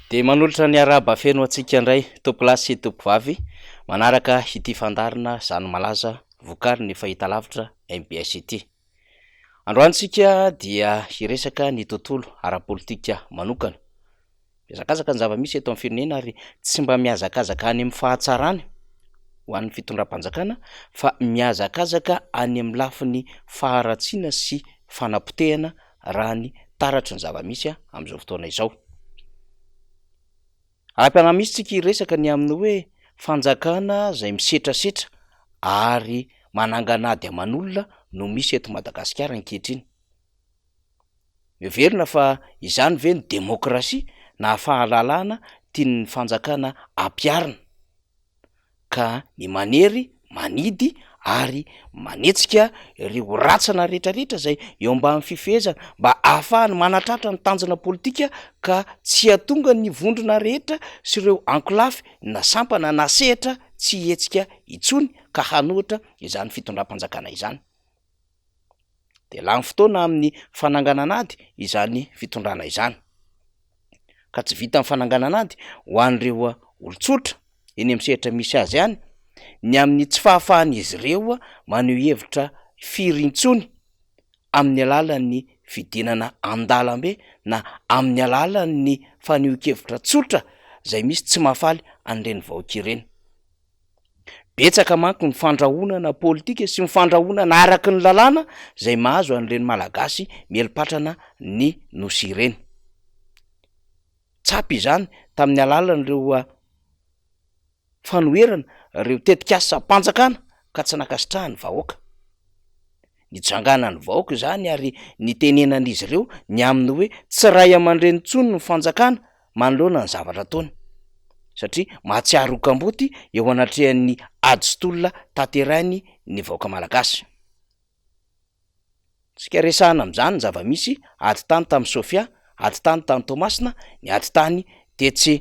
Dia manolotra ny arahaba feno antsika indray tompolahy sy tompovavy manaraka ity fandaharana Zany Malaza vokarin'ny fahitalavitra mbs ity. Androany isika dia hiresaka ny tontolo ara-politika manokana. Mihazakazaka ny zava-misy eto amin'ny firenena ary tsy mba mihazakazaka any amin'ny fahatsarany ho an'ny fitondram-panjakana fa mihazakazaka any amin'ny lafiny faharatsiana sy fanapotehana raha ny taratry ny zava-misy amin'izao fotoana izao. Ara-panahy mihitsy tsika hiresaka ny amin'ny hoe fanjakana izay misetrasetra ary manangana ady aman'olona no misy eto Madagasikara ankehitriny. Heverina fa izany ve ny demokrasia na fahalalahana tian'ny fanjakana ampiharina? Ka ny manery, manidy ary manetsika ireo ratsana rehetrarehetra izay eo ambany fifehezana mba ahafahany manatratra ny tanjona politika ka tsy hahatonga ny vondrona rehetra sy ireo ankolafy na sampana na sehatra tsy hihetsika intsony ka hanohitra izany fitondram-panjakana izany. Dia lany fotoana amin'ny fananganan'ady izany fitondrana izany. Ka tsy vitan'ny fananganan'ady ho an'ireo olon-tsotra eny amin'ny sehatra misy azy ihany, ny amin'ny tsy fahafahan'izy ireo maneho hevitra firy intsony amin'ny alalan'ny fidinana an-dalambe na amin'ny alalan'ny fanehoan-kevitra tsotra izay misy tsy mahafaly an'ireny vahoaka ireny. Betsaka manko ny fandrahonana politika sy ny fandrahonana araky ny lalàna izay mahazo an'ireny Malagasy mieli-patrana ny Nosy ireny. Tsapa izany tamin'ny alalan'ireo fanoherana ireo tetikasam-panjakana ka tsy nankasitrahan'ny vahoaka. Nijanganan'ny vahoaka izany ary nitenenan'izy ireo ny amin'ny hoe tsy ray aman-dreny intsony ny fanjakana manoloana ny zavatra ataony satria mahatsiaro ho kamboty eo anatrehan'ny ady sy tolona tanterahiny ny vahoaka malagasy. Tsika resahana amin'izany ny zava-misy ady tany tamin'i Sofia, ady tany tany Toamasina, ny ady tany tetsy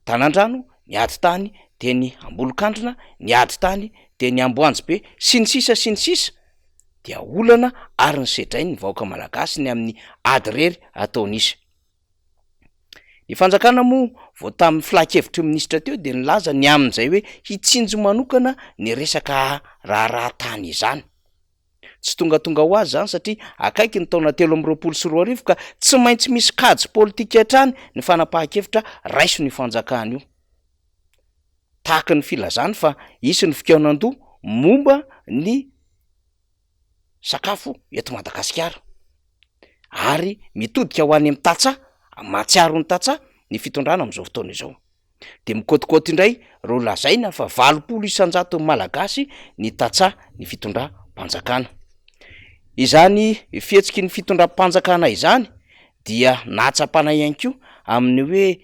Tanandrano, ny ady tany teny Ambolokandrina, ny ady tany teny Amboanjobe, sy ny sisa sy ny sisa dia olana ary ny sedrain'ny vahoaka malagasy ny amin'ny ady irery ataon'izy. Ny fanjakana moa vao tamin'ny filan-kevitry ny minisitra teo dia nilaza ny amin'izay hoe hitsinjo manokana ny resaka raharaha tany izany. Tsy tongatonga ho azy izany satria akaiky ny taona 2023 ka tsy maintsy misy kajy politika hatrany ny fanapahan-kevitra raisin'io fanjakana io. Tahaka ny filazany fa hisy ny fikaonandoha momba ny sakafo eto Madagasikara ary mitodika ho any amin'ny tantsaha, mahatsiaro ny tantsaha ny fitondrana amin'izao fotoana izao. Dia mikaotikaoty indray ireo lazaina fa 80 isan-jaton'ny Malagasy ny tantsaha ny fitondram-panjakana. Izany fihetsiky ny fitondram-panjakana izany dia nahatsapana ihany koa amin'ny hoe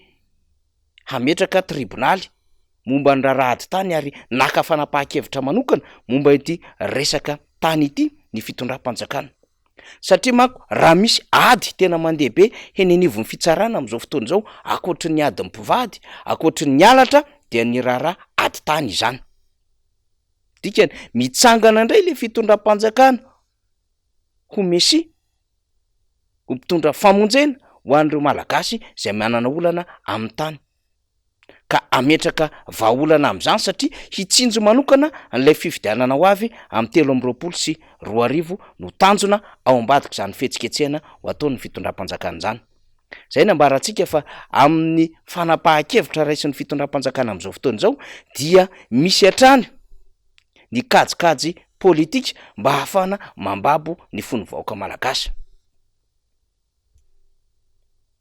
hametraka tribonaly momba ny raharaha ady tany ary naka fanapahan-kevitra manokana momba ity resaka tany ity ny fitondram-panjakana. Satria manko raha misy ady tena mandeha be eny anivon'ny fitsarana amin'izao fotoana izao, ankoatry ny adin'ny mpivady, ankoatry ny halatra dia ny raharaha ady tany izany. Dikany, mitsangana indray ilay fitondram-panjakana ho mesia, ho mpitondra famonjena ho an'ireo Malagasy izay manana olana amin'ny tany. Ka hametraka vahaolana amin'izany satria hitsinjo manokana an'ilay fifidianana ho avy amin'ny 2023 no tanjona ao ambadik'izany fihetsiketsehana ho ataon'ny fitondram-panjakana izany. Izay no ambarantsika fa amin'ny fanapahan-kevitra raisin'ny fitondram-panjakana amin'izao fotoana izao dia misy hatrany ny kajikajy politika mba hahafahana mambabo ny fon'ny vahoaka malagasy.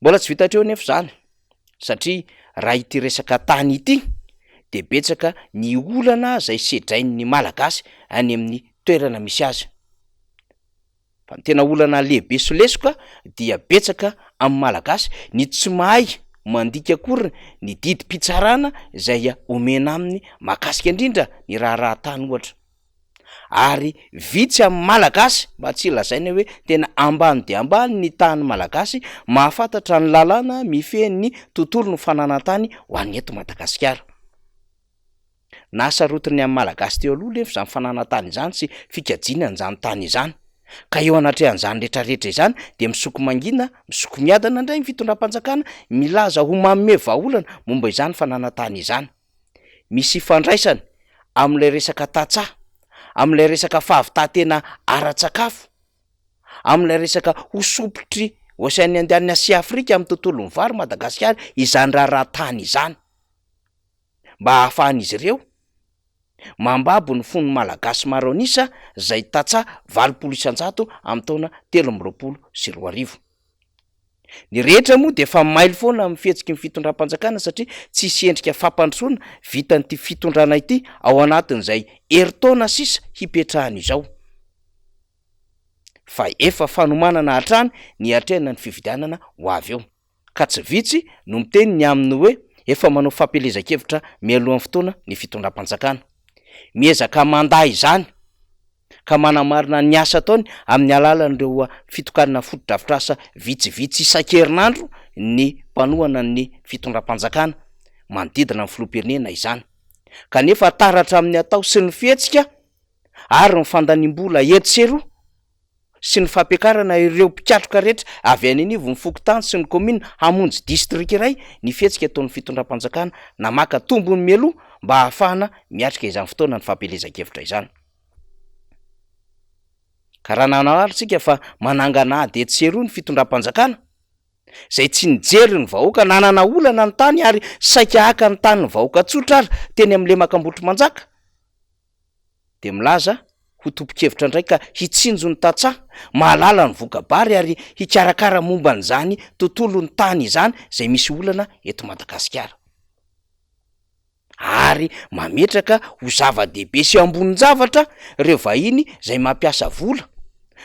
Mbola tsy vita hatreo anefa izany satria raha ity resaka tany ity dia betsaka ny olana izay sedrain'ny Malagasy any amin'ny toerana misy azy. Fa ny tena olana lehibe sy lesoka dia betsaka amin'ny Malagasy ny tsy mahay mandika akory ny didim-pitsarana izay omena aminy mahakasika indrindra ny raharaha tany ohatra. Ary vitsy amin'ny Malagasy, mba tsy lazaina hoe tena ambany dia ambany ny tahan'ny Malagasy mahafantatra ny lalàna mifehy ny tontolon'ny fananan-tany ho an'ny eto Madagasikara. Nahasarotiny amin'ny Malagasy teo aloha nefa izany fananan-tany izany sy fikajiana an'izany tany izany. Ka eo anatrehan'izany rehetrarehetra izany dia misoko mangina, misoko miadana indray ny fitondram-panjakana milaza ho manome vahaolana momba izany fananan-tany izany. Misy ifandraisany amin'ilay resaka tantsaha, amin'ilay resaka fahavitàn-tena ara-tsakafo, amin'ilay resaka ho sompitry Ocean Indian sy Afrika amin'ny tontolon'ny vary Madagasikara izany raharaha tany izany. Mba hahafahan'izy ireo mambabo ny fon'ny Malagasy maro an'isa izay tantsaha 80% amin'ny taona 2023. Ny rehetra moa dia efa mailo foana amin'ny fihetsiky ny fitondram-panjakana satria tsisy endrika fampandrosoana vitan'ity fitondrana ity ao anatin'izay herintaona sisa hipetrahany izao fa efa fanomanana hatrany ny hiatrehana ny fifidianana ho avy eo. Ka tsy vitsy no miteny ny amin'ny hoe efa manao fampielezan-kevitra mialohan'ny fotoana ny fitondram-panjakana. Miezaka mandà izany ka manamarina ny asa ataony amin'ny alalan'ireo fitokanana fotodrafitrasa vitsivitsy isan-kerinandro ny mpanohana ny fitondram-panjakana manodidina ny filoham-pirenena izany. Kanefa taratra amin'ny atao sy ny fihetsika ary ny fandaniam-bola etsy sy eroa sy ny fampiakarana ireo mpikatroka rehetra avy any anivon'ny fokontany sy ny kaominina hamonjy distrika iray ny fihetsika ataon'ny fitondram-panjakana na maka tombony mialoha mba hahafahana miatrika izany fotoana ny fampielezan-kevitra izany. Ka raha nanao ary tsika fa manangana ady etsy sy eroa ny fitondram-panjakana izay tsy nijery ny vahoaka nanana olana ny tany ary saika haka ny tanin'ny vahoaka tsotra ary teny amin'ny lemaka Ambohitrimanjaka, dia milaza ho tompon-kevitra indray ka hitsinjo ny tantsaha, mahalala ny voka-bary ary hikarakara momba an'izany tontolon'ny tany izany izay misy olana eto Madagasikara. Ary mametraka ho zava-dehibe sy ambonin-javatra ireo vahiny izay mampiasa vola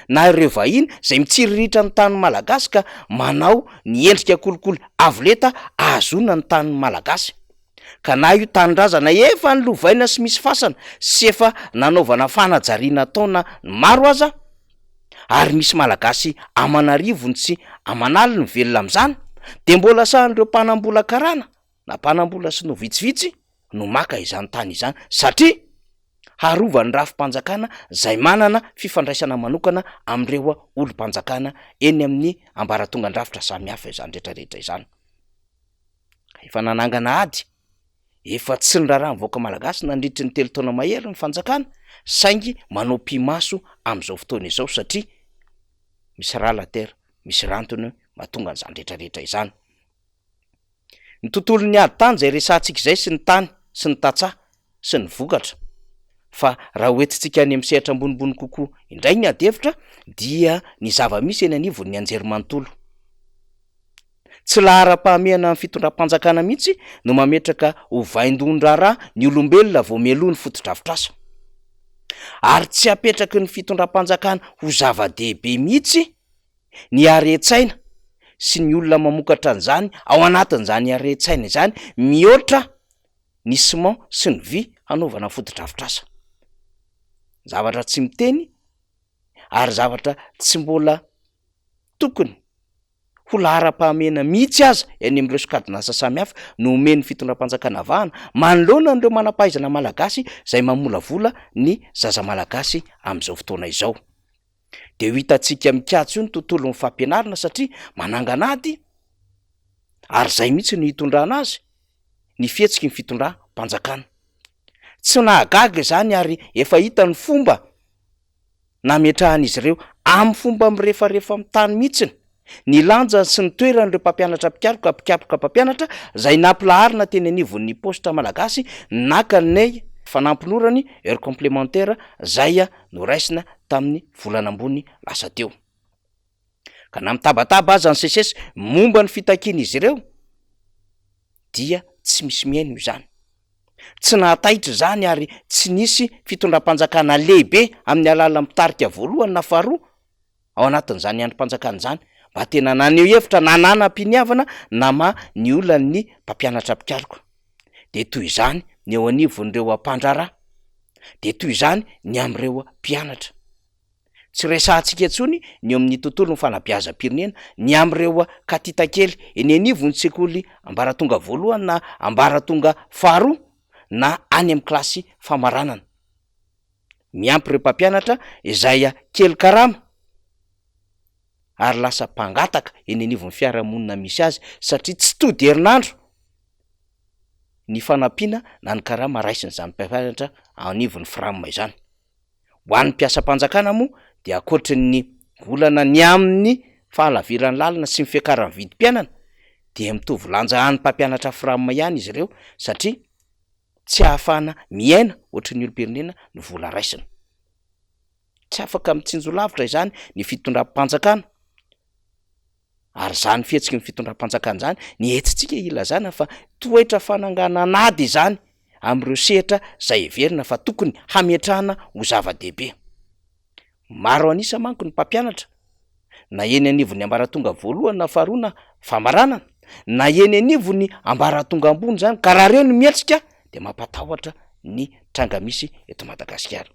na ireo vahiny izay mitsiriritra ny tanin'ny Malagasy ka manao ny endrika kolikoly avo lenta ahazoana ny tanin'ny Malagasy. Ka na io tanindrazana efa nolovaina sy misy fasana sy efa nanaovana fanajariana taona maro aza, ary misy Malagasy aman'arivony sy aman'aliny velona amin'izany, dia mbola sahan'ireo mpanambola karana na mpanambola sinoa vitsivitsy no maka izany tany izany satria harovan'ny rafi-panjakana izay manana fifandraisana manokana amin'ireo olom-panjakana eny amin'ny ambaratongan-drafitra samihafa izany rehetrarehetra izany. Efa nanangana ady, efa tsy niraharaha ny vahoaka malagasy nandritry ny telo taona mahery ny fanjakana saingy manao pi-maso amin'izao fotoana izao satria misy ras la terre, misy rantony mahatonga an'izany rehetrarehetra izany. Ny tontolon'ny ady tany izay resahantsika izay sy ny tany sy ny tantsaha sy ny vokatra fa raha hoentintsika any amin'ny sehatra ambonimbony kokoa indray ny ady hevitra dia ny zava-misy eny anivon'ny anjerimanontolo. Tsy laharam-pahamehana amin'ny fitondram-panjakana mihitsy no mametraka ho vaindohan-draharaha ny olombelona vao mialoha ny fotodrafitrasa. Ary tsy apetraky ny fitondram-panjakana ho zava-dehibe mihitsy ny haren-tsaina sy ny olona mamokatra an'izany ao anatin'izany haren-tsaina izany mihoatra ny ciment sy ny vy hanaovana fotodrafitrasa. Zavatra tsy miteny ary zavatra tsy mbola tokony ho laharam-pahamehana mihitsy aza eny amin'ireo sokajin'asa samihafa no omen'ny fitondram-panjakana vahana manoloana an'ireo manam-pahaizana malagasy izay mamolavola ny zaza malagasy amin'izao fotoana izao. Dia ho hitantsika mikatso io ny tontolon'ny fampianarana satria manangana ady ary izay mihitsy no hitondrana azy ny fihetsiky ny fitondram-panjakana. Tsy nahagaga izany ary efa hita ny fomba nametrahan'izy ireo amin'ny fomba mirefarefa amin'ny tany mihitsy ny lanjany sy ny toeran'ireo mpampianatra mpikaroka mpikaroka mpampianatra izay nampilaharina teny anivon'ny paositra malagasy naka ny fanampin'orany heure complémentaire izay noraisina tamin'ny volana ambony lasa teo. Ka na mitabataba aza ny SECES momba ny fitakian'izy ireo dia tsy misy mihaino izany. Tsy nahataitra izany ary tsy nisy fitondram-panjakana lehibe amin'ny alalan'ny mpitarika voalohany na faharoa ao anatin'izany andrim-panjakana izany mba tena naneho hevitra na nanam-piniavana namaha ny olan'ny mpampianatra mpikaroka. Dia toy izany ny eo anivon'ireo mpandraharaha, dia toy izany ny amin'ireo mpianatra. Tsy resahantsika intsony ny eo amin'ny tontolon'ny fanabeazam-pirenena, ny amin'ireo katita kely eny anivon'ny sekoly ambaratonga voalohany na ambaratonga faharoa na any amin'ny kilasy famaranana. Miampy ireo mpampianatra izay kely karama. ary lasa mpangataka eny anivon'ny fiarahamonina misy azy satria tsy tody herinandro ny fanampiana na ny karama raisin'izany mpampianatra anivon'ny Fram izany. Ho an'ny mpiasam-panjakana moa dia ankoatry ny olana ny amin'ny fahalaviran'ny lalana sy ny fiakaran'ny vidim-piainana dia mitovy lanja an'ny mpampianatra Fram ihany izy ireo satria tsy ahafahana miaina ohatry ny olom-pirenena ny vola raisina. Tsy afaka mitsinjo lavitra izany ny fitondram-panjakana ary izany fihetsiky ny fitondram-panjakana izany ny hetsitsika ilazana fa toetra fananganan'ady izany amin'ireo sehatra izay heverina fa tokony hametrahana ho zava-dehibe. Maro an'isa manko ny mpampianatra na eny anivon'ny ambaratonga voalohany na faharoa na famaranana na eny anivon'ny ambaratonga ambony izany ka raha ireo no mihetsika dia mampatahotra ny tranga misy eto Madagasikara.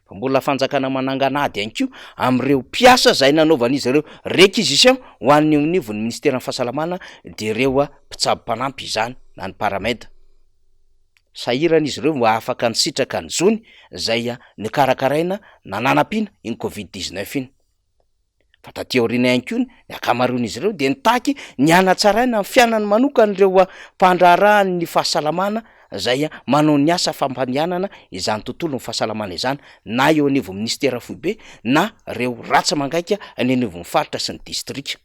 Fa mbola fanjakana manangana ady ihany koa amin'ireo mpiasa izay nanaovan'izy ireo réquisition ho an'ny eo anivon'ny minisiteran'ny fahasalamana dia ireo mpitsabo mpanampy izany na ny paramed. Sahirana izy ireo mba afaka nisitraka ny zony izay nokarakaraina na nanampiana iny covid 19 iny. Fa taty aoriana ihany koa ny ankamaroan'izy ireo dia nitaky ny hanatsaraina ny fiainany manokan'ireo mpandraharahan'ny fahasalamana izay manao ny asa fampandehanana izany tontolon'ny fahasalamana izany na eo anivon'ny minisitera foibe na ireo ratsa-mangaika any anivon'ny faritra sy ny distrika.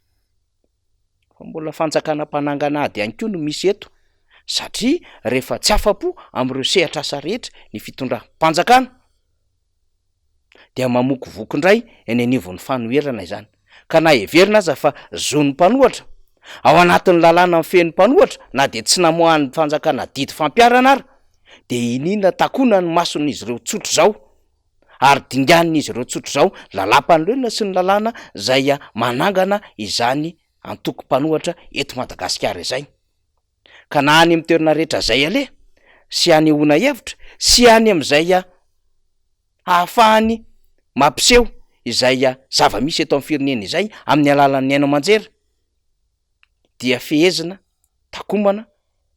Fa mbola fanjakana mpanangana ady ihany koa no misy eto satria rehefa tsy afa-po amin'ireo sehatr'asa rehetra ny fitondram-panjakana dia mamokovoko indray eny anivon'ny fanoherana izany, ka na heverina aza fa zon'ny mpanohatra, ao anatin'ny lalàna mifehy ny mpanohatra, na dia tsy namoahan'ny fanjakana didy fampiharana ara, dia iniana takona ny mason'izy ireo tsotr'izao, ary dinganin'izy ireo tsotr'izao lalàmpanorenana sy ny lalàna izay manangana izany antoko mpanohatra eto Madagasikara izay. Ka na any amin'ny toerana rehetra izay aleha sy hanehoana hevitra sy any amin'izay hahafahany mampiseho izay zava-misy eto amin'ny firenena izay amin'ny alalan'ny haino aman-jery dia fehezina, takomana,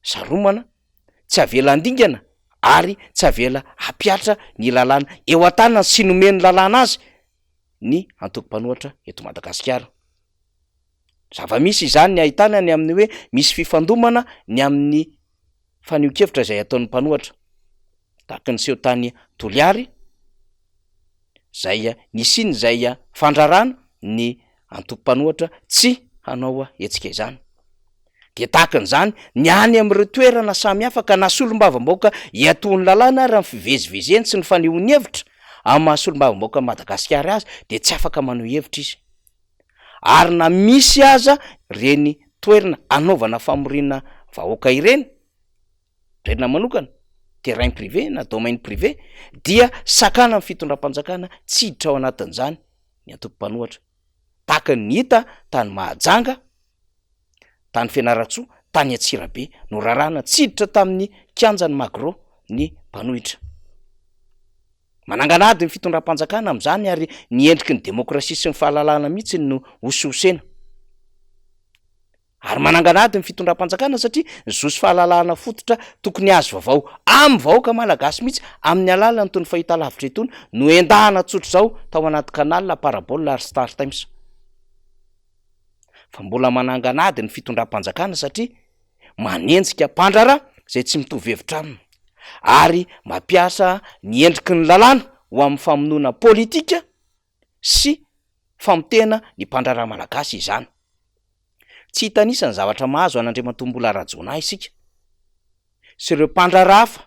saromana, tsy avela handingana ary tsy avela hampihatra ny lalàna eo an-tanany sy nomen'ny lalàna azy ny antoko mpanohatra eto Madagasikara. Zava-misy izany ny ahitana ny amin'ny hoe misy fifandomana ny amin'ny fanehoan-kevitra izay ataon'ny mpanohatra. Tahaka ny seho tany Toliary, izay nisian'izay fandrarana ny antoko mpanohatra tsy hanao hetsika izany. Dia tahaka an'izany ny any amin'ireo toerana samihafa ka na solombavambahoaka iatoan'ny lalàna ary amin'ny fivezivezeny sy ny fanehoany hevitra amin'ny maha solombavambahoakan'i Madagasikara azy dia tsy afaka maneho hevitra izy. Ary na misy aza ireny toerana anaovana famoriana vahoaka ireny, toerana manokana, terrain privé na domaine privé, dia sakanan'ny fitondram-panjakana tsy hiditra ao anatin'izany ny antoko mpanohatra. Tahaka ny hita tany Mahajanga, tany Fianarantsoa, tany Antsirabe, norarana tsy hiditra tamin'ny kianjan'ny Magro ny mpanohitra. Manangana ady ny fitondram-panjakana amin'izany ary ny endriky ny demokrasia sy ny fahalalahana mihitsy no hosihosena. Ary manangana ady ny fitondram-panjakana satria ny zo sy fahalalahana fototra tokony hahazo vaovao amin'ny vahoaka malagasy mihitsy amin'ny alalan'itony fahitalavitra itony no endahana tsotr'izao tao anaty canal, parabole ary startimes. Fa mbola manangana ady ny fitondram-panjakana satria manenjika mpandraharaha izay tsy mitovy hevitra aminy ary mampiasa ny endriky ny lalàna ho amin'ny famonoana politika sy famotehana ny mpandraharaha malagasy izany. Tsy hitanisa ny zavatra mahazo an'Andriamatoa Mbola Rajaonah isika sy ireo mpandraharaha hafa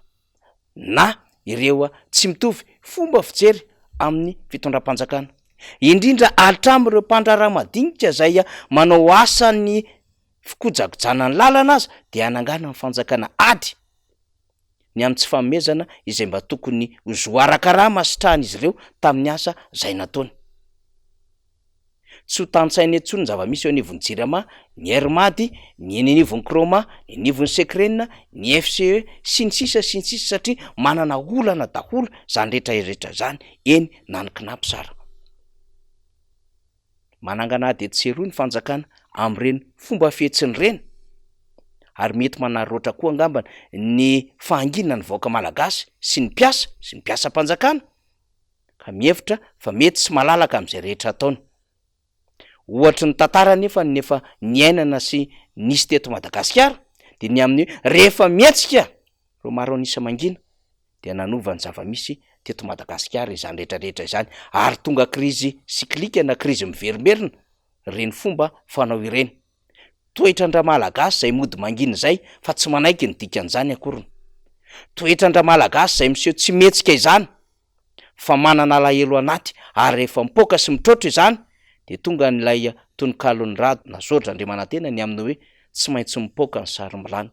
na ireo tsy mitovy fomba fijery amin'ny fitondram-panjakana, indrindra hatramin'ireo mpandraharaha madinika izay manao asan'ny fikojakojana ny lalana aza dia hanangana ny fanjakana ady ny amin'ny tsy fanomezana izay mba tokony ho zo ara-karama sitrahan'izy ireo tamin'ny asa izay nataony. Tsy ho tantsaina intsony ny zava-misy eo anivon'ny Jirama, ny Air Mad, ny eny anivon'ny Kraoma, ny anivon'ny Secren, ny FCE, sy ny sisa sy ny sisa satria manana olana daholo izany rehetra rehetra izany, eny na ny Cnaps ara. Manangana ady etsy sy eroa ny fanjakana amin'ireny fomba fihetsiny ireny ary mety manararaotra koa angamba ny fahanginan'ny vahoaka malagasy sy ny mpiasa sy ny mpiasam-panjakana ka mihevitra fa mety sy malalaka amin'izay rehetra ataony. Ohatry ny tantara anefa ny efa niainana sy nisy teto Madagasikara dia ny amin'ny hoe rehefa mihetsika ireo maro an'isa mangina dia nanova ny zava-misy teto Madagasikara izany rehetra rehetra izany ary tonga krizy cyclique na krizy miverimberina ireny fomba fanao ireny. Toetran-dRamalagasy izay mody mangina izay fa tsy manaiky ny dikan'izany akoriny. Toetran-dRamalagasy izay miseho tsy mihetsika izany fa manana alahelo anaty ary rehefa mipoaka sy mitroatra izany dia tonga an'ilay tononkalon'i Rado na Georges Andriamanantena ny amin'ny hoe tsy maintsy mipoaka ny sarimbilany.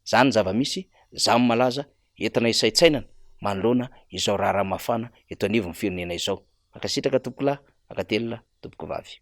Izany ny zava-misy, zamy malaza, entina hisaintsainana manoloana izao raharaha mafana eto anivon'ny firenena izao. Mankasitraka tompokolahy, mankatelina tompokovavy.